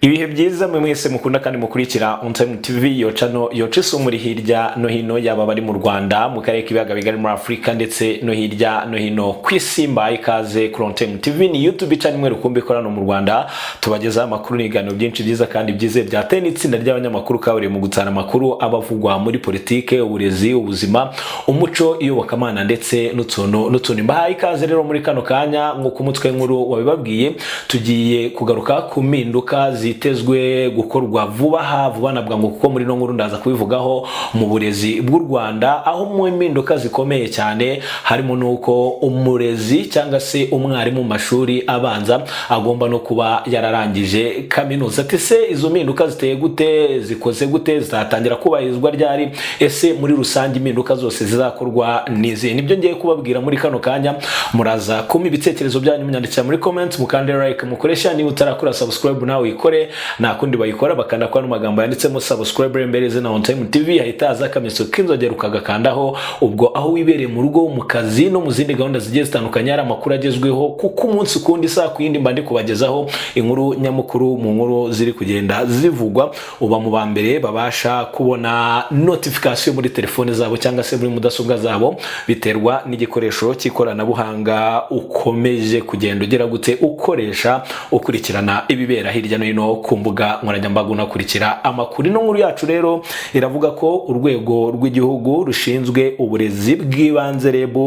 Ibihe byiza mwe mwese mukunda kandi mukurikira On Time TV, yo channel yoca isumuri hirya no hino, yaba bari mu Rwanda, mu karere k'ibiyaga bigari, muri Afurika ndetse no hirya no hino ku isi. Mbaye ikaze kuri On Time TV. Ni YouTube channel imwe rukumbi ikorana mu Rwanda, tubagezaho amakuru n'ibiganiro byinshi byiza kandi byizewe byateye n'itsinda ry'abanyamakuru kaburiye mu gutara amakuru abavugwa muri politike, uburezi, ubuzima, umuco, iyobokamana ndetse n'utuntu n'utundi. Mbahaye ikaze rero muri kano kanya. Nk'uko umutwe nkuru wabibabwiye, tugiye kugaruka ku mpinduka zitezwe gukorwa vuba aha, vuba na bwangu, kuko muri no nkuru ndaza kubivugaho, mu burezi bw'u Rwanda, aho mu mpinduka zikomeye cyane harimo n'uko umurezi cyangwa se umwarimu mu mashuri abanza agomba no kuba yararangije kaminuza. Ati se izo mpinduka ziteye gute, zikoze gute, zizatangira kubahirizwa ryari? Ese muri rusange impinduka zose zizakorwa n'izihe? Nibyo ngiye kubabwira muri kano kanya. Muraza kumpa ibitekerezo byanyu munyandikira muri comment, mukande like, mukoresha. Niba utarakora subscribe nawe uyikore, nta kundi bayikora, bakanda kwa magambo yanditsemo "subscribe" imbere izina On Time TV, hahita haza akamenyetso k'inzogera ukagakandaho. Ubwo aho wibereye mu rugo, mu kazi no mu zindi gahunda zigiye zitandukanye, hari amakuru agezweho, kuko umunsi ku wundi, isaha ku yindi, mba ndi kubagezaho inkuru nyamukuru mu nkuru ziri kugenda zivugwa. Uba mu ba mbere babasha kubona notification muri telefone zabo cyangwa se muri mudasobwa zabo, biterwa n'igikoresho cy'ikoranabuhanga ukomeje kugenda ugira gute, ukoresha, ukurikirana ibibera hirya no hino ku mbuga nkoranyambaga, unakurikira amakuru. Ino nkuru yacu rero iravuga ko urwego rw'igihugu rushinzwe uburezi bw'ibanze, REB,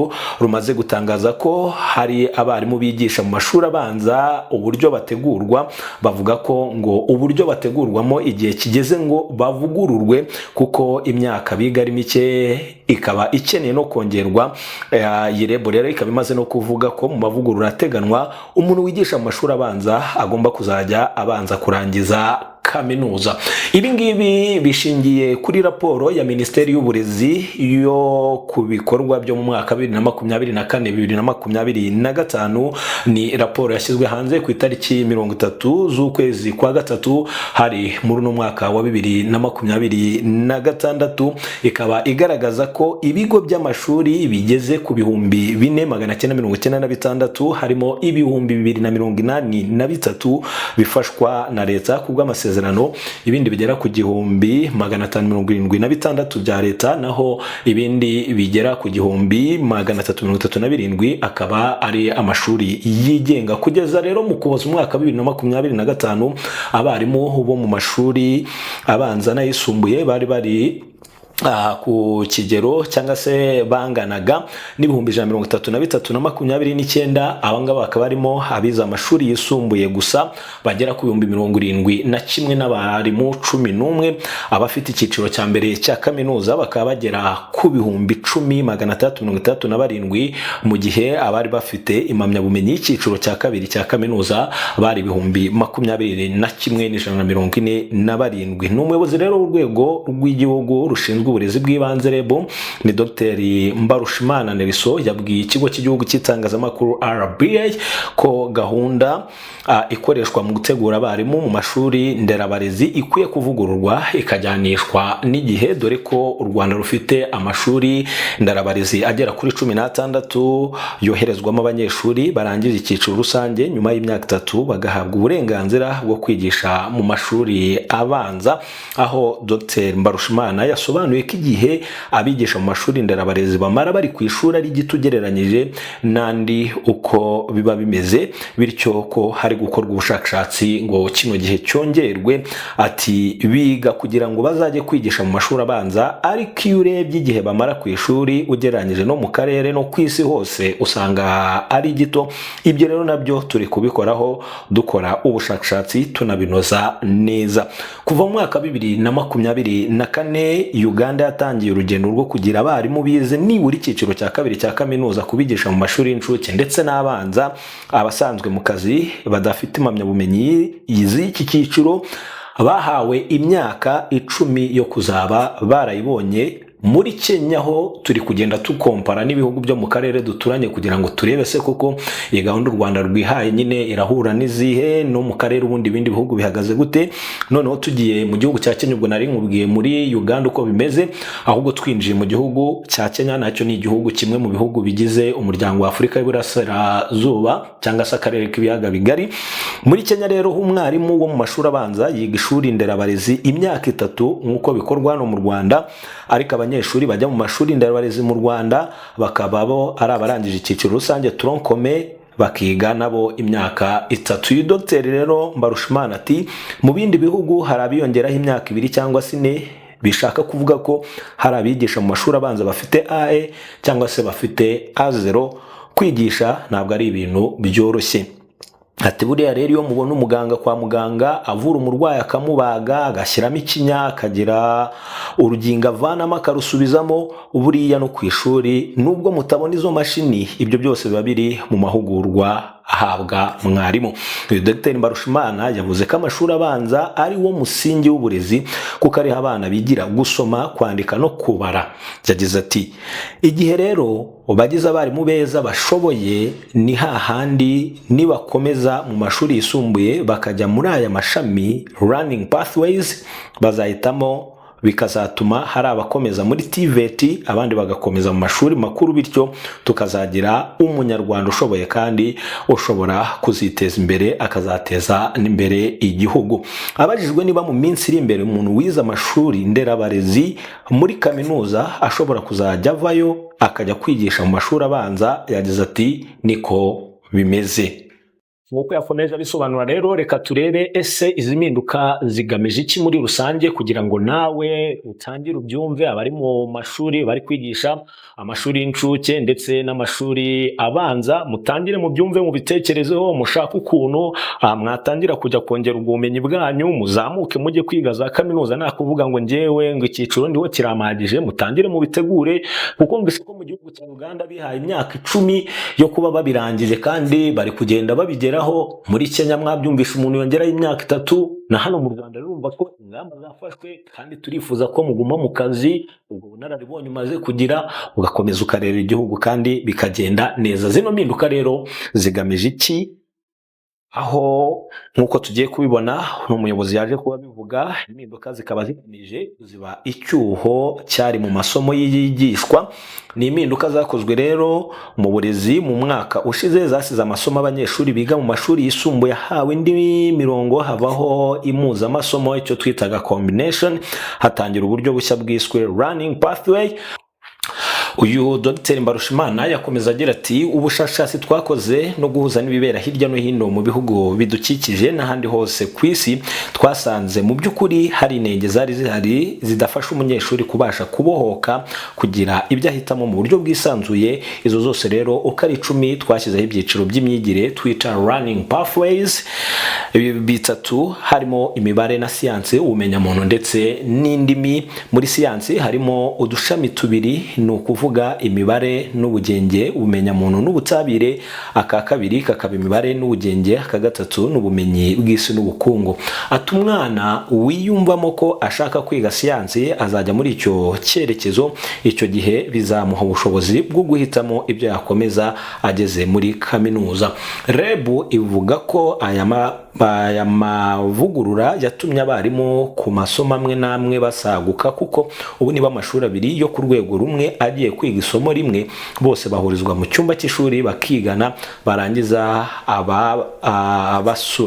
rumaze gutangaza ko hari abarimu bigisha mu mashuri abanza uburyo bategurwa, bavuga ko ngo uburyo bategurwamo igihe kigeze ngo bavugururwe, kuko imyaka biga ari mike, ikaba ikeneye no kongerwa. Iyi REB rero ikaba imaze no kuvuga ko mu mavugurura ateganwa, umuntu wigisha mu mashuri abanza agomba kuzajya abanza kurangiza kaminuza. Ibi ngibi bishingiye kuri raporo ya Minisiteri y'Uburezi yo ku bikorwa byo mu mwaka 2024, 2025. Ni raporo yashyizwe hanze ku itariki 30 z'ukwezi kwa gatatu, hari muri uno mwaka wa 2026, ikaba igaragaza ko ibigo by'amashuri bigeze ku 4996, harimo 2083 bifashwa na leta ku bw'amasezerano, ibindi bigera ku 1576 bya leta, naho ibindi bigera ku 1337 akaba ari amashuri yigenga. Kugeza rero mu Kuboza umwaka wa 2025, abarimu bo mu mashuri abanza n'ayisumbuye bari ku kigero cyangwa se banganaga n'133,029. Abangaba bakaba barimo abize amashuri yisumbuye gusa bagera ku 71,000 n'abarimu 11. Abafite icyiciro cya mbere cya kaminuza bakaba bagera ku 10,667, mu gihe abari bafite impamyabumenyi y'icyiciro cya kabiri cya kaminuza bari 21,147. Ni umuyobozi rero w'urwego rw'igihugu rushinzwe uburezi bw'ibanze, REB, ni Dr Mbarushimana Nelson, yabwiye ikigo cy'igihugu cy'itangazamakuru RBA ko gahunda ikoreshwa mu gutegura abarimu mu mashuri nderabarezi ikwiye kuvugururwa ikajyanishwa n'igihe, dore ko u Rwanda rufite amashuri nderabarezi agera kuri 16 yoherezwamo abanyeshuri barangije icyiciro rusange, nyuma y'imyaka 3 bagahabwa uburenganzira bwo kwigisha mu mashuri abanza. Aho Dr Mbarushimana yasobanuye ko igihe abigisha mu mashuri nderabarezi bamara bari ku ishuri ari gito ugereranyije n'andi uko biba bimeze, bityo ko hari gukorwa ubushakashatsi ngo kino gihe cyongerwe. Ati biga kugira ngo bazajye kwigisha mu mashuri abanza, ariko iyo urebye igihe bamara ku ishuri ugereranyije no mu karere no ku isi hose, usanga ari gito. Ibyo rero nabyo turi kubikoraho, dukora ubushakashatsi, tunabinoza neza. Kuva mu mwaka wa 2024, Uganda yatangiye urugendo rwo kugira abarimu bize nibura icyiciro cya kabiri cya kaminuza kubigisha mu mashuri y'incuke ndetse n'abanza. Abasanzwe mu kazi badafite impamyabumenyi z'iki cyiciro bahawe imyaka 10 yo kuzaba barayibonye. Muri Kenya ho turi kugenda tukompara n'ibihugu byo mu karere duturanye kugira ngo turebe se koko iyi gahunda u Rwanda rwihaye nyine irahura n'izihe, no mu karere ubundi ibindi bihugu bihagaze gute. Noneho tugiye mu gihugu cya Kenya, ubwo nari nkubwiye muri Uganda uko bimeze, ahubwo twinjiye mu gihugu cya Kenya, nacyo ni igihugu kimwe mu bihugu bigize Umuryango wa Afurika y'Iburasirazuba cyangwa se Akarere k'Ibiyaga Bigari. Muri Kenya rero, umwarimu wo mu mashuri abanza yiga ishuri nderabarezi imyaka 3 nk'uko bikorwa hano mu Rwanda, ariko abanyeshuri bajya mu mashuri nderabarezi mu Rwanda bakaba bo ari abarangije icyiciro rusange, tronc commun, bakiga nabo imyaka 3. Uyu dogiteri rero Mbarushimana ati: "Mu bindi bihugu hari abiyongeraho imyaka 2 cyangwa se 4." Bishaka kuvuga ko hari abigisha mu mashuri abanza bafite AE cyangwa se bafite A0. Kwigisha ntabwo ari ibintu byoroshye. Ati: "Buriya rero iyo mubona umuganga kwa muganga avura umurwayi, akamubaga, agashyiramo ikinya, akagira urugingo avanamo akarusubizamo, buriya no ku ishuri nubwo mutabona izo mashini, ibyo byose biba biri mu mahugurwa ahabwa mwarimu." Uyu Dr Mbarushimana yavuze ko amashuri abanza ari wo musingi w'uburezi, kuko ariho abana bigira gusoma, kwandika no kubara. Yagize ati: "Igihe rero bagize abarimu beza bashoboye, ni hahandi nibakomeza mu mashuri yisumbuye bakajya muri aya mashami learning pathways bazahitamo, bikazatuma hari abakomeza muri TVET, abandi bagakomeza mu mashuri makuru, bityo tukazagira Umunyarwanda ushoboye kandi ushobora kuziteza imbere, akazateza n'imbere igihugu." Abajijwe niba mu minsi iri imbere umuntu wize amashuri nderabarezi muri kaminuza ashobora kuzajya avayo akajya kwigisha mu mashuri abanza, yagize ati: "Niko bimeze." Nk'uko yakomeje abisobanura rero, reka turebe ese izi mpinduka zigamije iki muri rusange, kugira ngo nawe utangire ubyumve. Abari mu mashuri bari kwigisha amashuri y'incuke ndetse n'amashuri abanza, mutangire mubyumve, mubitekerezeho, mushake ukuntu mwatangira kujya kongera ubwo bumenyi bwanyu, muzamuke mujye kwiga za kaminuza. Nta kuvuga ngo njyewe ngo icyiciro ndiho kirampagije. Mutangire mubitegure, kuko mbese ko mu gihugu cya Uganda bihaye imyaka 10 yo kuba babirangije kandi bari kugenda babigeraho. Muri Kenya mwabyumvisha, umuntu yongeraho imyaka 3. Na hano mu Rwanda urumva ko ingamba zafashwe, kandi turifuza ko muguma mu kazi, ubwo bunararibonye umaze kugira ugakomeza ukarera igihugu kandi bikagenda neza. Zino mpinduka rero zigamije iki? Aho nk'uko tugiye kubibona, n'umuyobozi yaje kuba bivuga, impinduka zikaba zigamije kuziba icyuho cyari mu masomo yigishwa. Ni impinduka zakozwe rero mu burezi mu mwaka ushize, zasize amasomo abanyeshuri biga mu mashuri yisumbuye ahawe indi mirongo, habaho impuzamasomo, icyo twitaga combination, hatangira uburyo bushya bwiswe learning pathway. Uyu Dr Mbarushimana yakomeza agira ati: "Ubushakashatsi twakoze no guhuza n'ibibera hirya no hino mu bihugu bidukikije n'ahandi hose ku isi, twasanze mu by'ukuri hari inenge zari zihari zidafasha umunyeshuri kubasha kubohoka, kugira ibyo ahitamo mu buryo bwisanzuye. Izo zose rero uko ari 10, twashyizeho ibyiciro by'imyigire twita learning pathways bitatu, harimo imibare na siyansi, ubumenyamuntu ndetse n'indimi. Muri siyansi harimo udushami tubiri, ni ukuvuga imibare n'ubugenge, ubumenyamuntu n'ubutabire. Aka kabiri kakaba imibare n'ubugenge, aka gatatu n'ubumenyi bw'isi n'ubukungu." Ati: "Umwana wiyumvamo ko ashaka kwiga siyansi azajya muri icyo cyerekezo. Icyo gihe bizamuha ubushobozi bwo guhitamo ibyo yakomeza ageze muri kaminuza." REB ivuga ko aya mavugurura yatumye abarimu ku masomo amwe n'amwe basaguka, kuko ubu niba amashuri abiri yo ku rwego rumwe agiye kwiga isomo rimwe, bose bahurizwa mu cyumba cy'ishuri bakigana, barangiza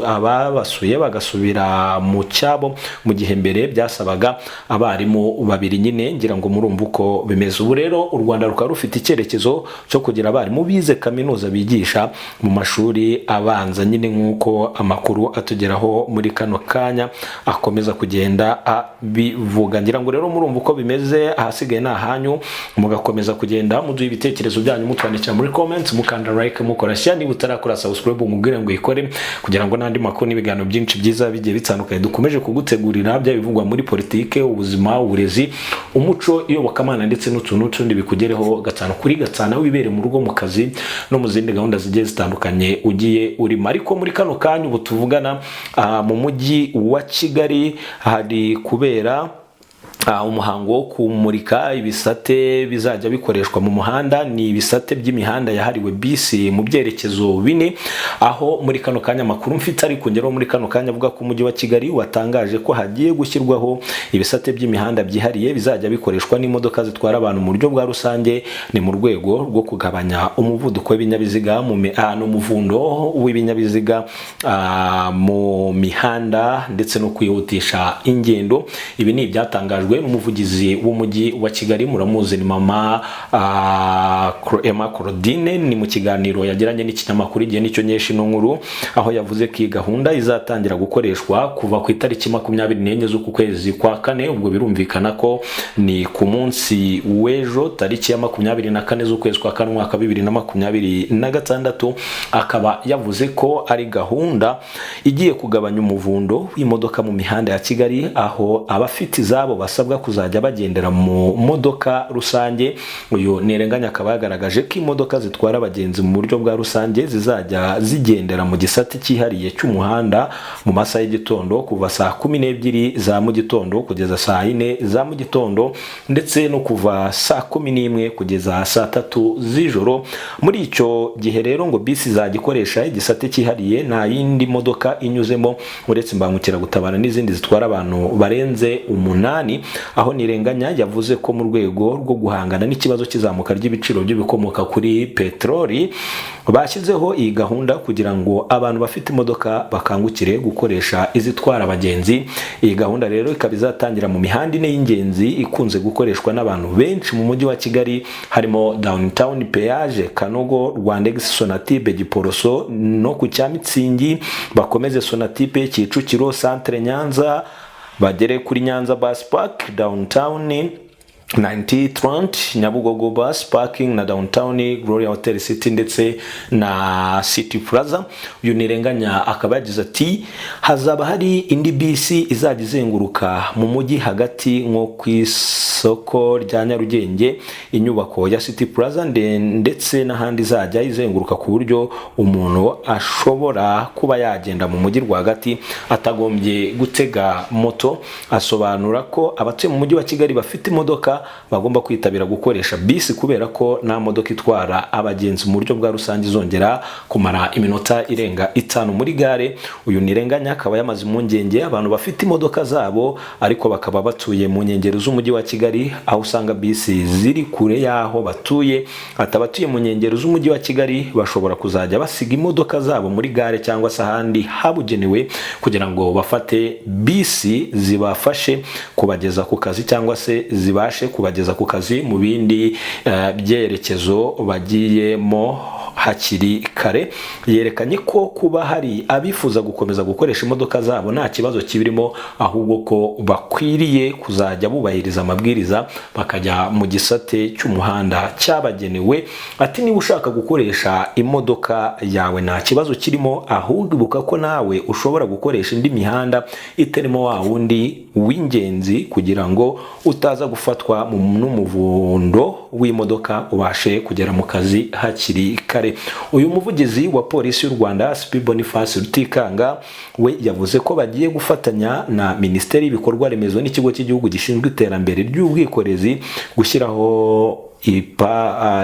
ababasuye bagasubira mu cyabo, mu gihe mbere byasabaga abarimu babiri nyine. Ngira ngo murumva uko bimeze. Ubu rero u Rwanda rukaba rufite icyerekezo cyo kugira abarimu bize kaminuza bigisha mu mashuri abanza nyine, nk'uko amakuru atugeraho muri kano kanya akomeza kugenda abivuga. Ngira ngo rero murumva uko bimeze. Ahasigaye ni ahanyu, mugakomeza kugenda muduha ibitekerezo byanyu, mutwandikira muri comments, mukanda like, mukora share. Niba utarakora subscribe, umubwire ngo uyikore, kugira ngo n'andi makuru n'ibiganiro byinshi byiza bigiye bitandukanye dukomeje kugutegurira, byaba bivugwa muri politike, ubuzima, uburezi, umuco, iyobokamana ndetse n'utuntu n'utundi, bikugereho gatanu kuri gatanu, aho wibere mu rugo, mu kazi no mu zindi gahunda zigiye zitandukanye ugiye urimo. Ariko muri kano kanya ubu tuvugana, mu mujyi wa Kigali hari kubera Umuhango wo kumurika ibisate bizajya bikoreshwa mu muhanda, ni ibisate by'imihanda yahariwe bisi mu byerekezo bine, aho muri kano kanya amakuru mfite ari kongeraho muri kano kanya avuga ko Umujyi wa Kigali watangaje ko hagiye gushyirwaho ibisate by'imihanda byihariye bizajya bikoreshwa n'imodoka zitwara abantu mu buryo bwa rusange. Ni mu rwego rwo kugabanya umuvuduko w'ibinyabiziga n'umuvundo w'ibinyabiziga mu mihanda ndetse no kwihutisha ingendo. Ibi ni ibyatangajwe n'umuvugizi w'Umujyi wa Kigali, muramuzi, ni mama Emma Claudine. Ni mu kiganiro yagiranye n'ikinyamakuru Igihe, nicyo nkesha ino nkuru, aho yavuze ko iyi gahunda izatangira gukoreshwa kuva ku itariki 24 z'uku kwezi kwa kane. Ubwo birumvikana ko ni ku munsi w'ejo, tariki ya 24 z'ukwezi kwa kane, umwaka 2026. Akaba yavuze ko ari gahunda igiye kugabanya umuvundo w'imodoka mu mihanda ya Kigali, aho abafite izabo basabwa kuzajya bagendera mu modoka rusange. Uyu Ntirenganya akaba yagaragaje ko imodoka zitwara abagenzi mu buryo bwa rusange zizajya zigendera mu gisate cyihariye cy'umuhanda mu masaha y'igitondo, kuva saa 12 za mu gitondo kugeza saa 4 za mu gitondo, ndetse no kuva saa 11 kugeza saa 3 z'ijoro. Muri icyo gihe rero ngo bisi izajya ikoresha igisate cyihariye, nta yindi modoka inyuzemo uretse imbangukiragutabara n'izindi zitwara abantu barenze umunani. Aho Ntirenganya yavuze ko mu rwego rwo guhangana n'ikibazo cy'izamuka ry'ibiciro by'ibikomoka kuri peteroli, bashyizeho iyi gahunda kugira ngo abantu bafite imodoka bakangukire gukoresha izitwara abagenzi. Iyi gahunda rero ikaba izatangira mu mihanda ine y'ingenzi ikunze gukoreshwa n'abantu benshi mu Mujyi wa Kigali, harimo Downtown, Peyaje, Kanogo, Rwandex, Sonatube, Giporoso no ku Cyamitsingi, bakomeze Sonatube, Kicukiro Centre, Nyanza, bagere kuri Nyanza Bus Park, Downtown 90 Nyabugogo Bus Parking na Downtown Gloria Hotel City ndetse na City Plaza. Uyu Ntirenganya akaba yagize ati: "Hazaba hari indi bisi izajya izenguruka mu mujyi hagati, nko ku isoko rya Nyarugenge, inyubako ya City Plaza ndetse n'ahandi izajya izenguruka, ku buryo umuntu ashobora kuba yagenda mu mujyi rwagati atagombye gutega moto." Asobanura ko abatuye mu Mujyi wa Kigali bafite imodoka bagomba kwitabira gukoresha bisi, kubera ko nta modoka itwara abagenzi mu buryo bwa rusange izongera kumara iminota irenga 5 muri gare. Uyu Ntirenganya akaba yamaze impungenge abantu bafite imodoka zabo ariko bakaba batuye mu nkengero z'Umujyi wa Kigali, aho usanga bisi ziri kure y'aho batuye. Ati: "Abatuye mu nkengero z'Umujyi wa Kigali bashobora kuzajya basiga imodoka zabo muri gare cyangwa se ahandi habugenewe, kugira ngo bafate bisi zibafashe kubageza ku kazi, cyangwa se zibashe kubageza ku kazi mu bindi byerekezo bagiyemo hakiri kare." Yerekanye ko kuba hari abifuza gukomeza gukoresha imodoka zabo nta kibazo kibirimo, ahubwo ko bakwiriye kuzajya bubahiriza amabwiriza, bakajya mu gisate cy'umuhanda cyabagenewe. Ati: "Niba ushaka gukoresha imodoka yawe nta kibazo kirimo, ahubwo ibuka ko nawe ushobora gukoresha indi mihanda itarimo wa wundi w'ingenzi, kugira ngo utaza gufatwa n'umuvundo w'imodoka, ubashe kugera mu kazi hakiri kare." Uyu muvugizi wa Polisi y'u Rwanda, SP Boniface Rutikanga, we yavuze ko bagiye gufatanya na Minisiteri y'Ibikorwa Remezo n'Ikigo cy'Igihugu gishinzwe Iterambere ry'Ubwikorezi gushyiraho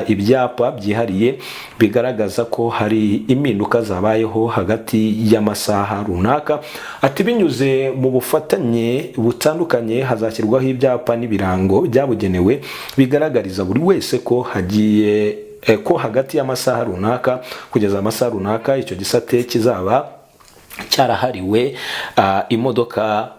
ibyapa byihariye bigaragaza ko hari impinduka zabayeho hagati y'amasaha runaka. Ati: "Binyuze mu bufatanye butandukanye, hazashyirwaho ibyapa n'ibirango byabugenewe bigaragariza buri wese ko hagiye ko hagati y'amasaha runaka kugeza amasaha runaka icyo gisate kizaba cyarahariwe imodoka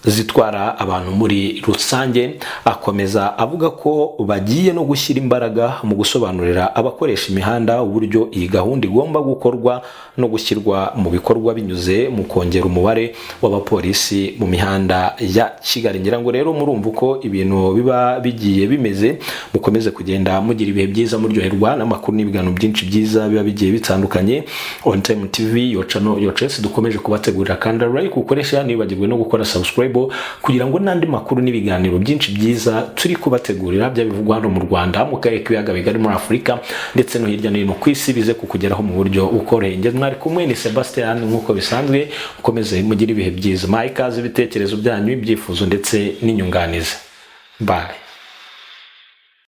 zitwara abantu muri rusange." Akomeza avuga ko bagiye no gushyira imbaraga mu gusobanurira abakoresha imihanda uburyo iyi gahunda igomba gukorwa no gushyirwa mu bikorwa, binyuze mu kongera umubare w'abapolisi mu mihanda ya Kigali. Ngira ngo rero murumva uko ibintu biba bigiye bimeze. Mukomeze kugenda mugira ibihe byiza, muryoherwa n'amakuru n'ibiganiro byinshi byiza biba bigiye bitandukanye On Time TV, your channel, your choice, dukomeje kubategurira. Kandi like ukoresha, nibagirwe no gukora subscribe. subscribe, kugira ngo n'andi makuru n'ibiganiro byinshi byiza turi kubategurira, byaba bivugwa hano mu Rwanda, mu karere k'ibiyaga bigari, muri Afurika ndetse no hirya no hino ku isi, bize kukugeraho mu buryo bukoroheye. Njye mwari kumwe ni Sebastian nk'uko bisanzwe. Mukomeze mugire ibihe byiza. Mwaha ikaze ibitekerezo byanyu, ibyifuzo ndetse n'inyunganizi. Bye.